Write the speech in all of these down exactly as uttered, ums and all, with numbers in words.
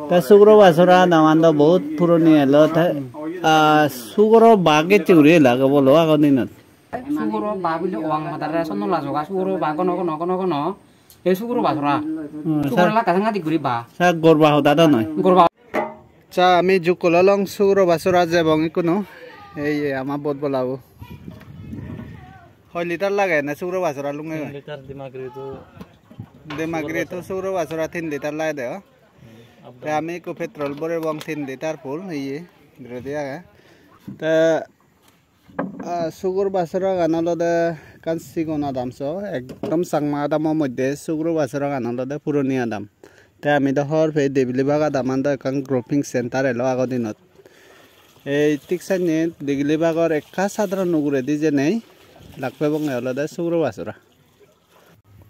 Te sugoro basora adaman do bahut puroni elo te, ah, sugoro bag ecche guri elak obo lo ago dinot. Sugoro bag bile oang madare sonno lajoga sugoro bag gono gono gono gono. Ei sugoro basora. Hmm, sugoro sa-, lakka sangadik guri ba. Sa gorba hoda do noi. Gorba. Cha, ami jukko lolong sugoro basora jebong ikkunu. Ei, ei, ama bot bolabo. Hoi liter lage na sugoro basora lunge? Tin liter Dimagiri to. Dimagiri to sugoro basora tin liter lage de, oh. Hmm, up down. Te ami ikko petrol borebong tin liter full, iye, ready age. Te Ah, sugoro basora gan olode ekkan sigon adam so, ekdom Changma adamo moddhe sugoro basora gan olode puroni adam. Te ami do hobor pei Dibili Bagh adaman do ekkan grouping center elo ago dinot. Ei thik senne Dibili Baghor ekka sadron uguredi jenei lak pebonge olode sugoro basora.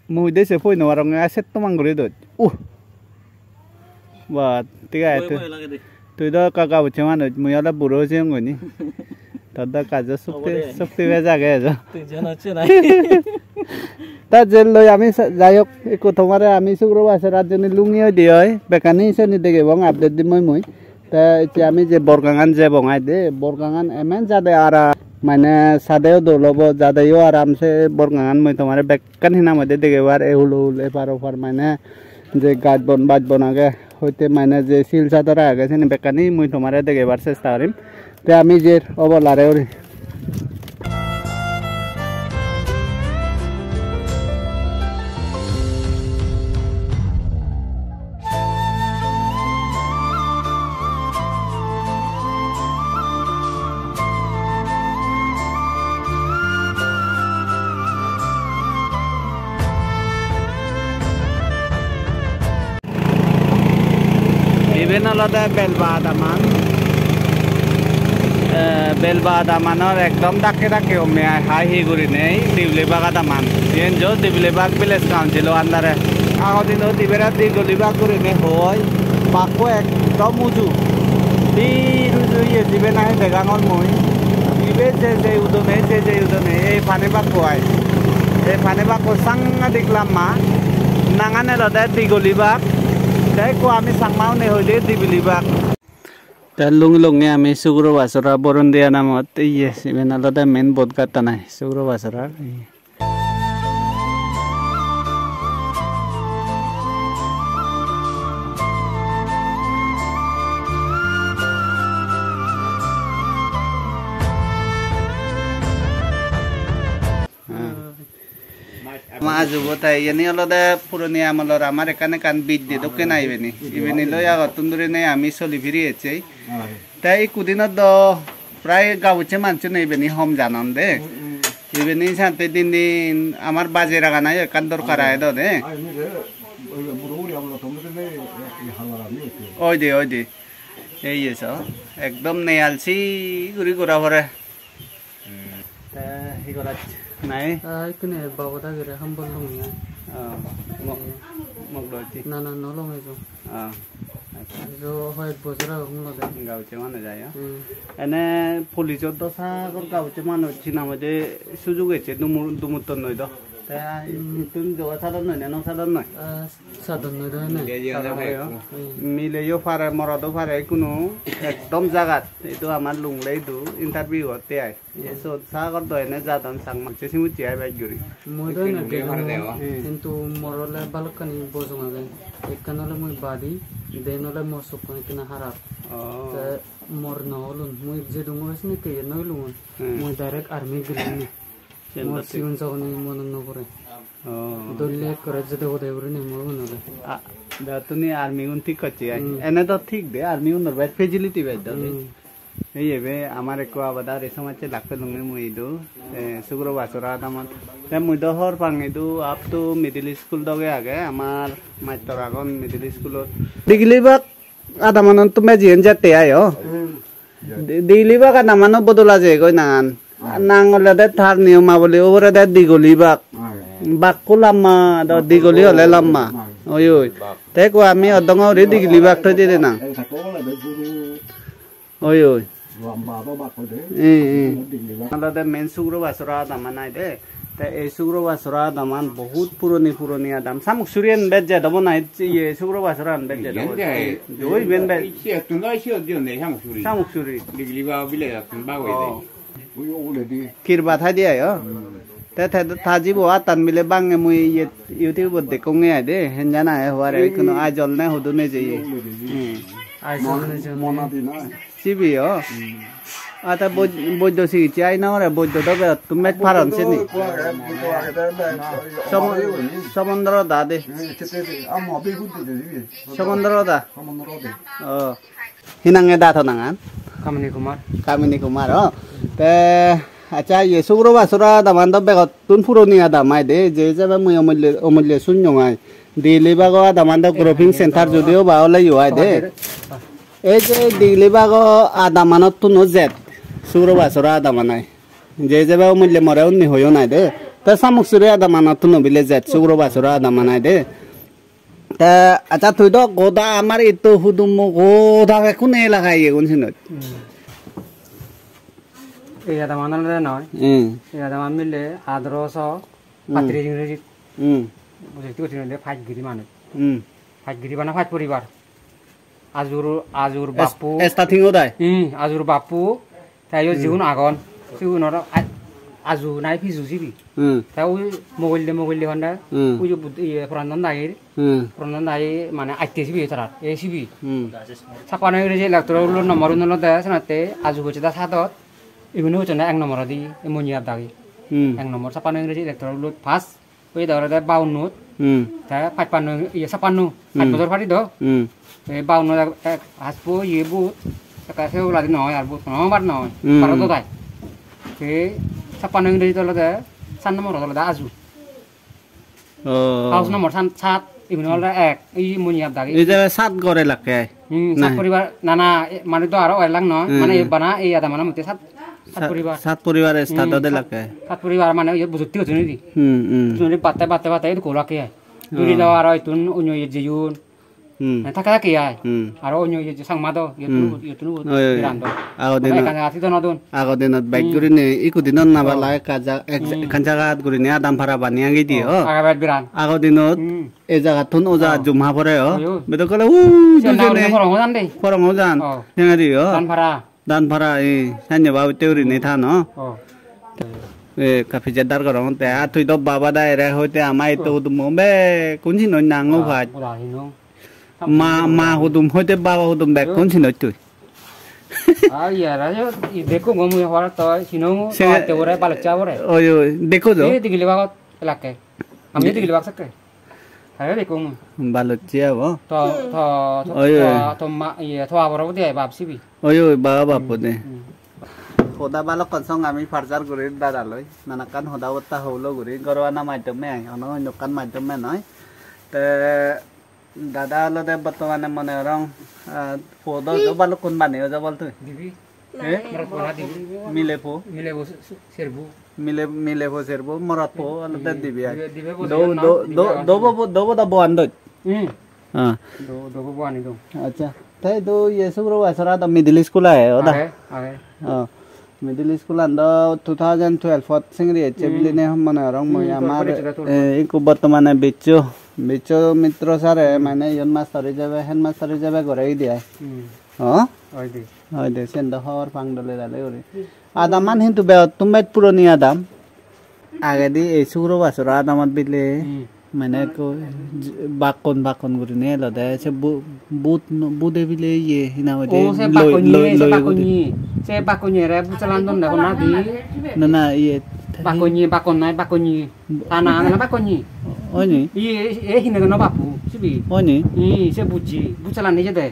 Mui de se poi no parong, ai setto mang guri doj. Uh. Ba, thik age. Boi tui, boi lage de. Tui do ekka gabucche manuj, mui ole buro oi jeyong goi ni. Tor do ekka jo shokti, obode. Shokti bej age ejo. Tui jen hocche nai. Ta jel loi ami sa-, jai hok, ekko tomare ami sugoro basora jeni lungi oi di oi, bekkani seni degebong update dim oi mui. Te ecche ami je Borgangan jebong ai de, Borgangan emen jade aram, mane sadeyo dol obo, jadeyo aram se Borgangan mui tomare bekkan hinang hoide degebar, e hulo hul epar opar mane je gaj bon baj bon age, hoite mane je sil sador age seni bekkani mui tomare degebar chesta gorim. Te ami jer obo lare uri. Iben olode Belba adaman. Eh, Belba adamanor ekdom dakke dakke omme ai, hai hi gurinei Dibili Bagh adaman. Iyen jo Dibili Bagh Village Council-o under-e. Ago dinot ibere Digoli Bagh gurinei hoi. Bagh ekko ekdom uju. Hi uju iye dibe nahi degangor mui. Ibe je je udone, je je udone, ei pani bagkko ai. Ei pani bagkko sangadik lamba. Nangan olode Digoli Bagh. Te ekko ami Changma une hoide Dibili Bagh. Te lungi lungi ami sugoro basora Borondiya namot, iye, siben olode main boat ghattan ai, sugoro basora. Ama ajubo te iyeni olode puroni amolor amar ekkan ekkan bidde dokken ai ibeni. Ibeni loi agottun durine ami soli piri ecchei. Te ikku dinot do prai gabucche manchune ibeni hom janon de. Mm, mm. Ibeni sante din din amar bajiragana ekkan dorkar age do de. Ai, ni de, oi, buro buri amla tomre de, e, e, hala rani ecche. Oi de, oi de. Ei ye so, ekdom neyal si guri gora pore. Te hi gorach nai? Ah, ikkune babo dagire hambol lungi ai. Oh, mok, mok dochi. Na, na, no lungi jo. Ah, acha. Jo hoyek bojor agon olode. Gauche manuj ai, ah? Hmm. Ene police-ot do sagor gauche manuj hinang hoide sujug ecche dumu-, dumutton noi do. Te ai hmm, ittun joga sadon noi ne, no sadon noi? Ah, sadon noi do ene. Sadon noi, oh. Hmm. Mileyo pare, morodo pare, ikkunu ekdom jagat. Idu amar Lunglei idu interview otte ai. Sot sagor do ene jadon Changma mucche simucche ai bej guri. Mui do ene degong, hintu mor ole balokkani bojong age. Ekkan ole mui badi, den ole mor sokkun ekkena harap. Oh. Te mor no olun, mui jedung oi sinikke ye no ilungun. Hmm. Mui direct army gelung ni. Mor sigon sagon monot no pore. Oh. Dolle ekkore jede hode guri ni mor mone ole. Ah, da tuni army gun thik gocche ai. Hmm. Ene do thik de, army gunor bej facility bej do de. Hmm. Ei ebe amar ekko abadari somajje lak pelunge mui idu, eh, sugoro basora adamot. Te mui do hor pang idu up to middle school doge age, amar mastor agon middle schoolot. Digili Bagh adamanot tumi jiyen jette ayo. Hmm. Di-, Digili Bagh adamano bodol aje goi nangan. Hmm. Nang olode tar niyomaboli ugurede Digoli Bagh. Hmm. Bagkko lamba, do Digoli ole lamba. Hmm. Oi, oi. Te ekko ami odongo uri Digili Bagh thoi dide nang. Ei sakko olode juru. Oi, oi. Lamba do bak hoide. Eh, eh. Olode main sugoro basora adama nai de. Te ei Sugrobasora adaman bohut puroni puroni adam. Samuk suriyen bej jed obo na, iye Sugrobasora an bej jed obo? Iyen jed. Joi iben bej. Siyottun do siyot jeyonde Samuk suri. Samuk suri. Digli ba bilejattun bag oye de. Oh. Ui uguredi. Kirba thai de ai, oh. Hmm. Te, te, ta jibo attan bile bange mui iyet YouTube-ot dekkonge ai de. Hen jana ai hobare, ui, hono ajol ne hudu nejeye. Ui uguredi. Hmm. Ai, mon-, sunu, sunu. Monadi na. Sibe o? Hmm. Ata boid-, boiddo sikitsa ai na ore, boiddo do begottun bej paron sini. Boiddo age, boiddo age, de, de, Somon-, Somondro da de. Hmm, tete de, amo be gudde de, de. Somondro da? Somondro de. Oh. Hi nange da to nangan? Kamini Kumar. Kamini Kumar, oh. Te, accha, ye Sugrobasora adaman do begottun puroni adam ai de, je hisabe mui omolye, omolye sunyong ai. Digli bago adaman do grouping center judiyo ba ole yo ai de. Ei je Digli bago adamanottun o jet, Sugrobasora adaman ai. Je jebe umille more unni hoyon ai de. Te Samuk suri adamanottun o bile jet, Sugrobasora adaman ai de. Te accha, tui do goda amar itto hudummo goda bekkun elaka iyegun sinot. Hmm. Ei adaman olode noi. Hmm. Ei adaman mile adroso Hmm. patris Ingreji. Hmm. Bujhotte gocchonde pach giri manuj. Hmm. Pach giri bana pach poribar. Ajur, ajur Es-, bappu. Starting-ot ai? Hmm, ajur bappu. Te iyot Hmm. jigun agon, sigunor a-, aju nai piju sibe. Hmm. Te ui mogolle mogolle honde, Hmm. ui je bud-, iye, Purandon dagir. Hmm. Purandon dagi mane atte sibe tarar, ei sibe. Hmm. Sapano Ingreji electoral roll-o number-un olode senotte aju gocche da sadot, igun gocchonde ek number-odi, ei Monjirap dagi. Hmm. Ek number Sapano Ingreji electoral roll-ot pass. Ui de olode baunnot. Hmm. Te pachpanno, iye, sappanno. Hmm. Pach bojor pari do. Hmm. Te baunnot ek, ek haspo iye booth. Ekka se oboladi noi ar booth no bar noi. Hmm. Baro do tai. Te sappanno Ingreji olode sat nombor olode aju. Oh. House nombor san-, sat, igun olode ek. Ei Monjirap dagi. Ei je sat gor elakke ai? Hmm, sat Na. poribar, na, na, e, manuj do aro elak noi. Hmm. Mane, e bana ei adamano motte sat, sat Sat, poribar. Sat poribar Hmm, start ode sat, lakke. Sat poribar mane iyot bujhotte gocchon edi. Hmm, hmm. Bujhotte batte, batte, batte edu kolak ke ai. Duri Oh. do aro ittun onyo iyot jeyon. Hmm. Mane thake thake ai. Hmm. Aro onyo iyot je Changma do, iyottun Hmm. ubot, iyottun ubot Oi, oi. Biran do. Ago Mane dinot, ekkan jagat hidon odon. Ago dinot bike Hmm. gurinei ikko dinot nabala Oh. ekka ja-, ek ja-, Hmm. ekkan jagat gurinei adam para bani agi di, Oh, oh. Aga bet biran. Ago dinot Hmm. Ei jagattun o jagat Oh. jum ha pore o. Oyo. Bedok kole ui Siyan dujone. Dagor porong ojan de. Porong ojan. Oh. Tengari o. Danpara. Danpara, e, sanye babotte gurinei than o. Oh. E, ekka pije dar gorong te. A tui do baba da ere hoite ama ito Oh. hudummo bekkun sinoj nang o Pura, paj. Pura sinong. Ma, ma hudum hoite baba hudum bekkun Yo. sinoj tui. Ah, iya, ra, yo, i dekko gom hobar to sinong, Se to atte bore, baloccha bore. Oi, oi, dekko jo? Ei digili bagot elakke. Ami Di- digili bag sakke. Tare dekko mui. Balocche abo? To, to, to, Oi, to, oi. To ma, iye, to abor obode ai bap sibi. Oi, oi, baba bap ode. Hmm. Hoda balokkon song ami parjar guri dadaloi. Nanakkan hoda botta holo guri. Goro ana maddhome ai, ono onno ekkan maddhome noi. Te dada olode bottomane mone gorong, ah, po do jo balukkun bani oja bol tui. Dibi. Eh? Morot po na dibi. Mile po. Mile po se-, se-, serbo. Mile, mile po serbo, morot po olode dibe ai. Dibe, dibe bo Do, siyan do, na, do, dibe do bo, do bo da bo andoj. Hmm. Ah. Do, do bo ani do. Acha. Te do ye Sugrobasora do middle school age, oda? Age, age. Oh. Middle school an do two thousand twelve ot singri ecche Hmm. biline mone gorong mui Hmm, amar, twelve ot ecche da, twelve ot. Eh, ikko bottomane Biccu, Biccu Mitro sir e Hmm. mane iyon master ijebe, headmaster ijebe gore ide ai. Hmm. Oh? Oi de. Oi de, sen do hobor pang dole dale guri. Hmm. Adaman hintu begottun bej puroni adam. Agedi ei Sugrobasora adamot bile Hmm. mane ekko j-, bakkon bakkon gurinei elode se bu-, but no-, bude bile iye hi nang hoide O, se loi, bakkonye, loi, se loi guri. Bakkonye. Se bakkonye re busalan don dego na di. Na, na, iye. Bakkonye, bakkon nai, bakkonye. Bu- Tana, tana bakkonye. Oi ni? Iye, e hine dono bapu, sibi. Oi ni? Ii, se bujji, busalan nije de.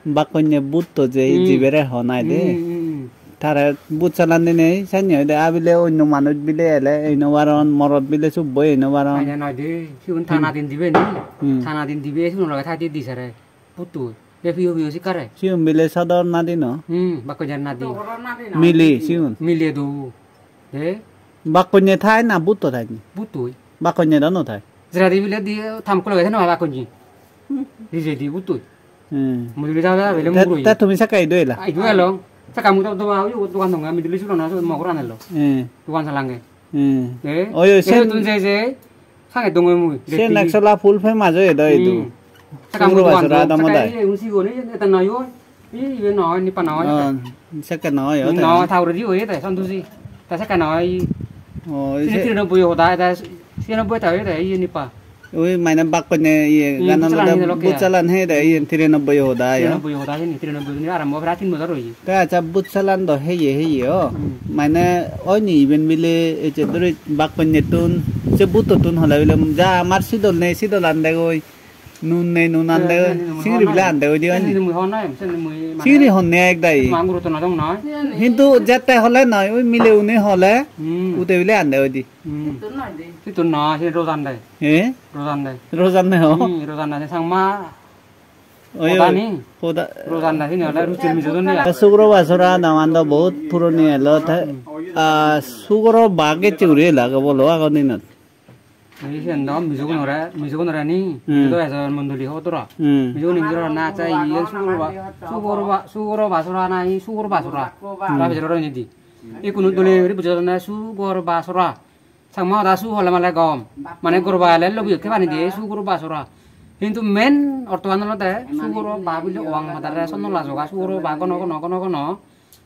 Bakkonye butto je Hmm. jibere hon ai de. Hmm, hmm, hmm. Tare but salan dinei, senne hoide abile onno manuj bile ele ei no paron, morot bile subbo ei no paron. Aja noi de, sigun Hmm. tana din dibe ni? Hmm. Tana din dibe, sigun loge thai di di sere. Butto, de piyo piyo sikkare. Sigun bile sodor nadi no? Hmm, bakkonye nadi. Mile sigun. Mile do. He? Bakkonye thai na butto thai ni? Buttoi. Bakkonye do no thai? Jeradi bile di tam kolo gede no bakkonye. Di je di buttoi. Hmm. Mujungedi jaga bile Te, muguroi. Te tumi sakka idu ela? Ai, idu elo. Sakka mui do, do, do, dogan dong, ami dili suron na, so mo goran elo. Hmm. Dogan salange. Hmm. Eh? Oi, oi, sen tun je je, sange dongoi mui. Se Neksola full famous oye do idu. Hmm. Saka sugro mui basura dogan adamot saka ai. Iye un sigon, iye eta noi oi. Iye, iye noi, nipa noi. Oh, sekke noi, oh, no, ta. Ta uguredi oye te, Santoshi. Ta sekke noi. Oh, sini ise tiranoboi hoda, eta tiranoboi ta oye te, iye nipa. Oi, mane bakkonne iye, hmm, ganan butsalan olode hine lokke. Butsalan he de, iye, tiranoboi hoda, ya. Tiranoboi hoda hini, tiranoboi hini arambo prai tin bojor oye. Te accha, butsalan do heye, heye, oh. Hmm. Mane, oi ni iben bile, ecche duri bakkonnettun, se butottun hole bile, ja amar sidol nei, sidolan degoi. Nun nei, nun ande, singiri bile ande oide oi ni. Singiri honne ek dagi. Hintu jette hole noi, oi mile une hole, hmm, ude bile ande oide. Hmm. Sittun noi, se rojan de. He? Rojan de. Rojan de ho? Hmm, rojan de, se Changma. Oi, hoda oi. Ni? Hoda. Rojan de, sini ole ruchir mijo don ya. Sugro basora daman do bahut puroni elo, te, ah, sugro bag ecche guri elak bolo agon dinot. Ei siyen do mijogunore, mijogunore ni, hmm, mijo do ejon mondoli hotora. Hmm. Mijogun injor na cha iyen sugoro ba, sugoro ba, sugoro basora na hi sugoro basora. Hmm. Ta bejor aro indi. Ikkunu dole guri bujodonne sugoro basora. Changma hoda su hole male gom. Mane gorba ele lobi okke pani diye sugoro basora. Hintu main ortoan olode sugoro ba bile oang hodare sonno lajoga sugoro ba gono gono gono gono.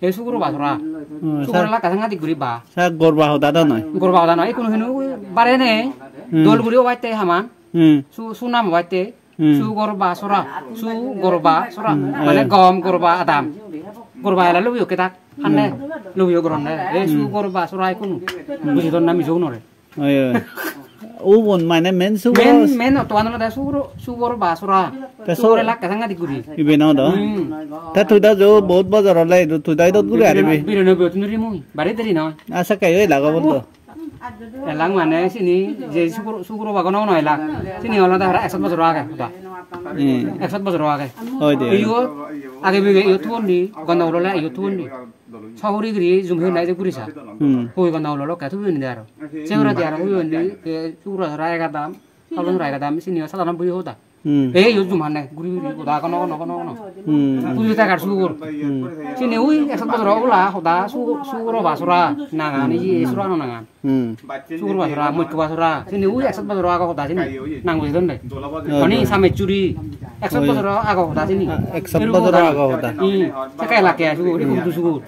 Ei sugoro basora. Hmm, sugoro sa-, lakka sangadik guri ba. Sa gorba hoda do noi. Gorba hoda noi. Ikkunu hinu bare nei. Hmm. Dol guri obatte haman. Hmm. Su, sunam obatte. Hmm. Sugor basora. Sugor basora. Hmm, mane eh. Gom gorba adam. Gorba ele lobi okke dak. Hanne. Hmm. Lobi okke ronne. Ei, hmm, sugor basora ikkunu. Hmm. Buji don na mijo nore. Oi, oi. Ubon mane main sugoro. Main, main ottoan olode sugoro, sugoro basora. Te sugoro su-, elakke sangadik guri. Ibe no do. Hmm. Te tui do jo bahut bojor ole idu, tui do idot guri aribe. Birano, birano biyot nuri mui. Bari deri noi. Asa kai oi lago bol do. Elak mane sini je sugoro, sugoro bagono no elak. Sini olode hara ekshot bojor age hoda. Hmm. Ekshot bojor age. Oi de. Iyo age bege iyo thuondi, gondogol ole iyo thuondi. Soguri guri jum hei nai je guri sa. Hmm. Hoi gana ulo lokke tubiyoni de aro. Se uguredi aro hoi undi, eh, suguro sora egadam, salon sora egadam, sini o salanot boye hoda. Hmm. Ei yo jum hanne, guri guri hoda, kono, kono, kono, kono. Hmm. Pujui thakar sugur. Hmm. Sini ui ekshot bojor ola hoda, su-, suguro ba sora, nangan, iye, sora no nangan. Hmm. Suguro ba sora, mokko ba sora, sini ui ekshot bojor ago hoda sini, nang bujidon de. Oi, oni oi. Samechuri, ekshot bojor ago hoda sini. Ah, ekshot bojor ago hoda. Hmm. Sekke elak ke sugur, ikko hudu sugur.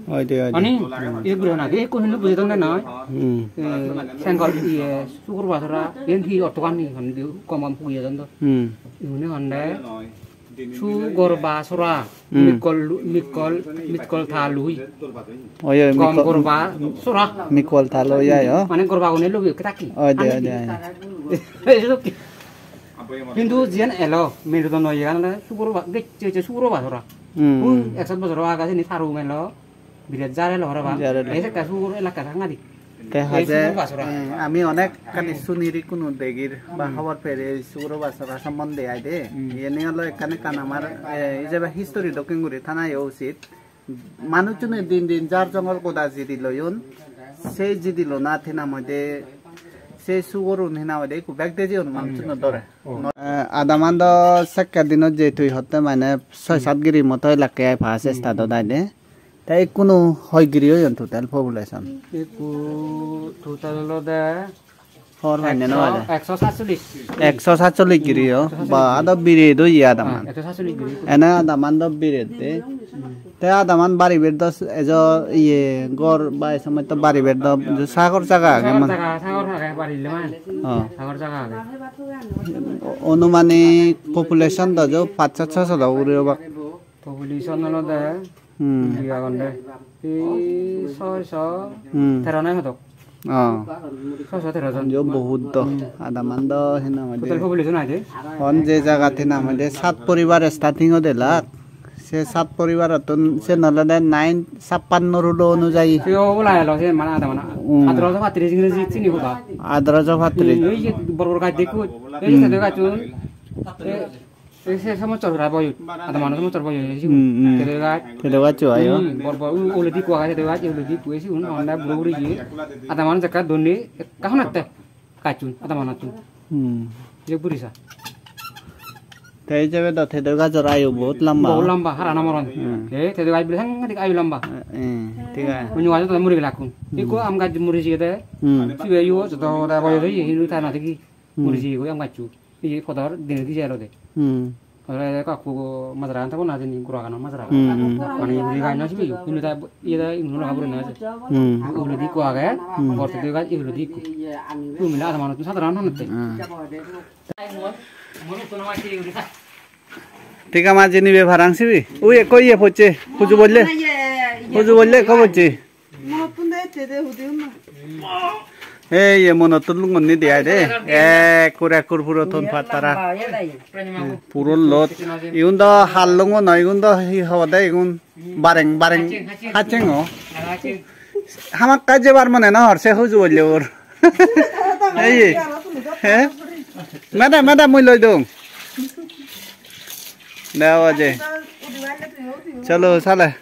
Oi de, oi de. Ani, hmm, e guri hona, e ko hindu bujidon de noi. Hmm. Eh, sengol, iye, sugor basora, yen hi ortogan ni, hon di, kom kom pugiyedon do. Hmm. Iune honde, sugor basora, hmm, mikol, mikol, mikol ta lui. Oi, oi, gom mikol, gor basora. Mikol ta lui, ai, o. Mane gor bagune lobi okke taki. Oi de, oi de, oi. Hintu jiyan elo, merudo noi, eyan ole sugor ba, gecche gecche sugor basora. Hmm. Ui, ekshot bojor age sini saru melo, biret jar elo parapang. Jar elo. Ei ekka sugor elakka sangadik. Te ei haje, sugor basora. Eh, ami onek kani sunir ikkunu degir ba, hmm, hobor pere ei sugor basora sombonde ai de. Hmm. Iyeni olo ekkan ekkan amar, eh, ijebe history dokken guri thana yo usit. Manuchchune din din jar jongol goda jidi loyon, se jidi lona thena moide, se sugorun hena hoide ekku bek de jeyon manuchchune dore. Oh. Eh, adaman do sekke dinot je tui hotte mane soi sat giri moto elakke ai pass, hmm, start ot ai de. Te ikkunu hoi giri oyon total population? Ikku total olode hor mane no ekso, ade. Ekso satchollish. Ekso satchollish giri o. Ekso satchollish. Ba, ado biret oye adaman. Ah, ekso satchollish giri. Ene adaman do biret de. Hmm. Te adaman bariber do ejo iye gor ba ei somoy to bariber do sagor jaga age. Sagor man. Jaga, sagor age, barile man. Oh. Sagor jaga age. O-, onumanik population do jo pachso chosho do ugure obak. Population olode, hmm, hi agonde? Ei soyso, hmm, tero noi hodok. Oh. Soyso tero jon. Jo, bohut do. Hmm. Adaman do hi nang hoide? Total population aide? Hon je jagat hi nang hoide, sat poribar starting ode lak. Se sat poribarottun sen olode nine sappanno rulo onujayi. Se obola elo se mane adaman. Hmm. Adroso pattris ingreji sini hoda. Adroso pattris. Hmm, ei je bor bor gaj dekko. Ei, hmm, se gajchun. Ei, ei se somossor pura boyot, adamanor somossor boyot, ei sigun. Hmm, hmm. Tedo gaj. Tedo gaj o ayo. Hmm, bor bor, u-, uguredi ekko agey tedo gaj, uguredi ekko, ei sigun, honda buro buro iye. Adaman jekke donni, ekka honatte gacchun, adamanottun. Hmm. Je guri sa. Te ijebe do tedo gajor ayu bahut lamba. Bahut lamba, hara na moron. Hmm. Te tedo gaj bile sangadik ayu lamba. Eh, eh, thik age. Onyo gaj do muri gelakkun. Hmm. Ikko aam gaj muri jiyede. Hmm. Sibe yo jodo da boyos oye, hintu ta na thigi. Hmm. Muri jiyegoi aam gaccho. Iye podor dine di jai olode. Hmm. Ore kakko majra an thebo na jeni, gura gano majra. Hmm, hmm. Mane muri gaj na sibe yo. Hintu ta iye da imno laga pore na je. Hmm. Uguredi ikko age, hmm, bor tedo gaj uguredi ikko. Tumi na adamanot sadharon honotte. Hmm. Thik ama jinibe parang sibe. Ui ekko iye pocche. Huju bolle. Huju bolle ekko pocche. Ei ye monottun lungonni de ai de. Ekkur ekkur puro ton pattara. Puro lot. Igun do hallungo noi, igun do hi hobode igun. Bareng, bareng, hacheng o. Hamakkai jebar mone no hor, se huju bolle ur. Ei, he? Meda, meda, mui loi dong. Deo aje. Chalo, sale.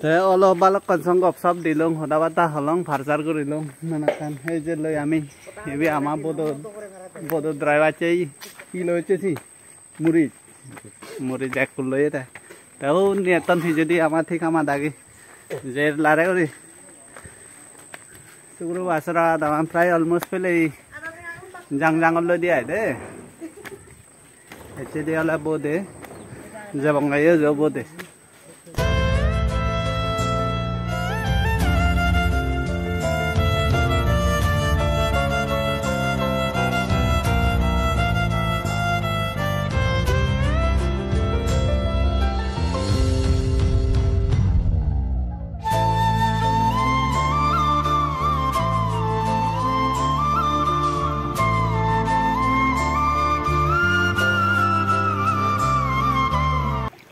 Te olo balokkon song gop sop dilung, hoda bata holong, parjar gurilung, nanakkan. Ei je loi ami, ibe ama bodo, bodo driver che, hi loi ecche si? Muris. Muris ekkur loye te. Te undi etton pijedi ama thik ama dagi. Jer lare guri. Suguru basora daman prai almost pelei. Jang jang loi di ai de. Ecche de ole bode. Jabonga yo jo bode.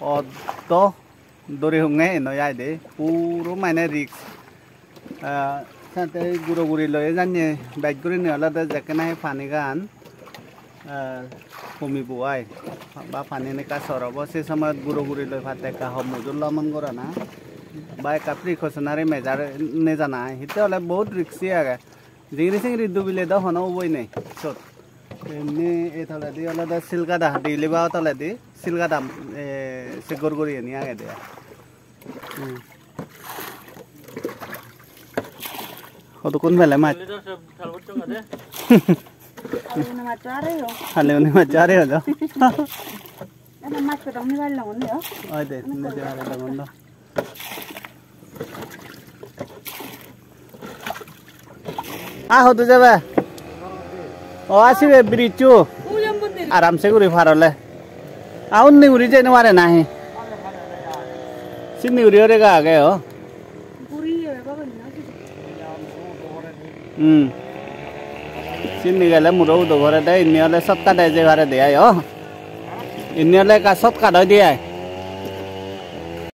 Oddo duri hunge eno ai de, puro mane risk. Ah, sante guro guri loi janye bej gurinei olode jekke nahi panigan, ah, homibo ai, ba pani ekka sor obo, se somoyot guro guri loi patte ekka hom mujur lomon gorana, ba ekka precautionary measure nejana ai, hitte ole bahut risky age. Jingiri singiri dubile do hono uboi nei sot. Emni ei toledi olode Silgada, Diliba toledi Silgada, eh, se gor guriyeni agede ai. Hmm. Hodokkun pele mach? Hali uni mach are yo. Hali uni mach are yo. Ena mach ko dong ni bal longon yo. Oi de, ni de are longon do. Ah, hodu jebe? O, asibe bridge-o. Aramse guri par ole. Ah, undi guri jei no pare nahi? Sindi guri orega age o. Hmm. Sindi gele muro udo pore de, indi ole shortcut oi jei pare de ai o. Indi ole ekka shortcut oi de ai.